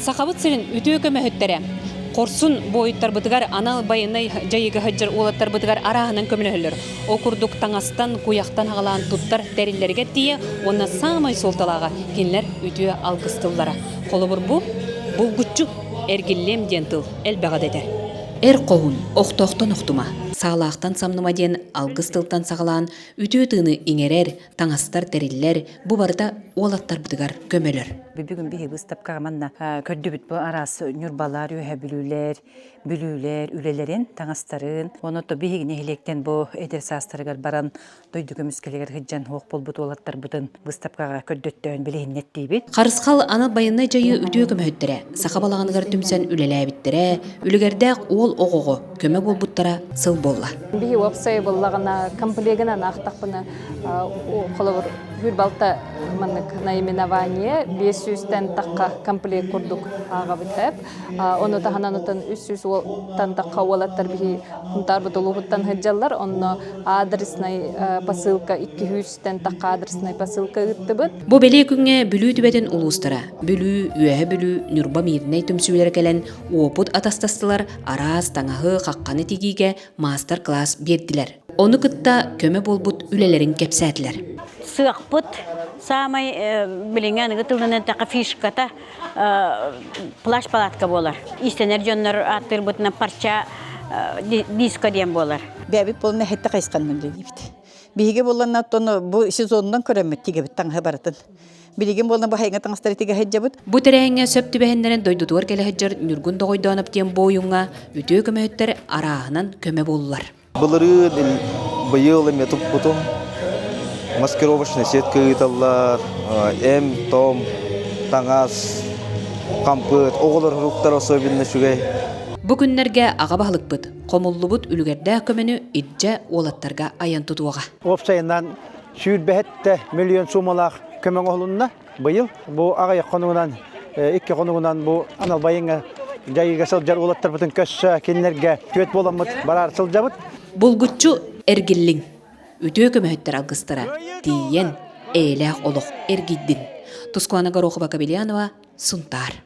Сахабыт сирин үтүө көмөһүттэрэ хорсун буойуттарбытыгар анал байыаннай дьайыыга сылдьар уолаттарбытыгар арааһынан көмөлөһөллөр. Ол курдук таҥастан, куйахтан аҕалаан туттар тэриллэригэр тиийэ уонна саамай суолталааҕа кинилэр үтүө алгыс тыллара. Холобур бу булгуччу эргиллиэм диэн тыл элбэҕи дэтэр. Эр хоһун охтоохтон охтума, саалаахтан самныма диэн алгыс тылтан саҕалаан үтүө тыыны иҥэрэр, таҥастар тэриллэр, бу барыта уолаттарбытыгар көмөлөр. Бүгүн биһи быыстапкаҕа манна көрдүбүт бу араас ньурбалар, үөһэ бүлүүлэр, бүлүүлэр үлэлэрин, таҥастарын. Онон биһиги нэһилиэктэн бу эдэр саастарыгар баран дойду көмүскэлигэр сылдьан суох буолбут уолаттарбытын быыстапкаҕа көрдөттөөн билиһиннэттиибит. Харысхал анал байыаннай дьайыы үтүө көмөһүттэрэ саха балаҕаныгар түмсэн үлэлээбиттэрэ, үлүгэрдээх уол оҕоҕо көмө буолбуттара сыл буолла. Биһи уопсай буоллаҕына комплегынан аахтахпына холобур Хүрбалта маннык наименование 500-тэн тахха комплект курдук ааҕабыт эп. Ону таһынан отон 300-тан тахха уолаттар биһи Хунтаарбыт улууһуттан сылдьаллар. Онно адреснай посылка 200-тэн тахха адреснай посылка ыыттыбыт. Бу бэлиэ күҥҥэ Бүлүү түбэтин улуустара Бүлүү, Үөһэ Бүлүү, Ньурба Мииринэй түмсүүлэрэ кэлэн уопут атастастылар, араас таҥаһы, хахханы тигиигэ маастар-кылаас биэрдилэр. Ону кытта көмө буолбут үлэлэрин кэпсээтилэр. Сыахпыт саамай билиҥҥи аныгы тылынан эттэххэ фишката плащ-палатка буолар. Иистэнэр дьоннор ааттыырбытынан парча диско диэн буолар. Бэйэбит буолан эһэтте хайысханнан үлэлиибит. Биһиги буолланна оттон бу сезонунан көрөммүт тигебит таҥаһы барытын. Билигин буолан бу хайыҥа таҥастары тигэ сылдьабыт. Бу тэрээһиҥҥэ сөп түбэһиннэрэн дойдутугар кэлэ сылдьар Ньургун Доҕойдооноп диэн буойуҥҥа үтүө көмөһүттэр арааһынан көмө буоллулар. Былырыын быйыл эмиэ туппутум. Маскировочная сетка ыыталлар, эм-том, таҥас, хампыат, оҕолор уруктар особенно үчүгэй. Бу күннэргэ аҕа баһылыкпыт хомуллубут үлүгэрдээх көмөнү илдьэ уолаттарга айан тутуоҕа. Уопсайынан сүүрбэһэттэ миллион суумалаах көмө оҥоһулунна. Быйыл бу аҕыйах хонугунан, икки хонугунан бу анал байыҥҥа дьайыыга сылдьар уолаттарбытын көрсө кинилэргэ түөт буоламмыт бараар сылдьабыт. Булгуччу эргиллиҥ! Үтүө көмөһүттэр алгыстара тиийэн, эйэлээх олох эргийдин! Тускулана Горохова-Кобельянова, Сунтаар.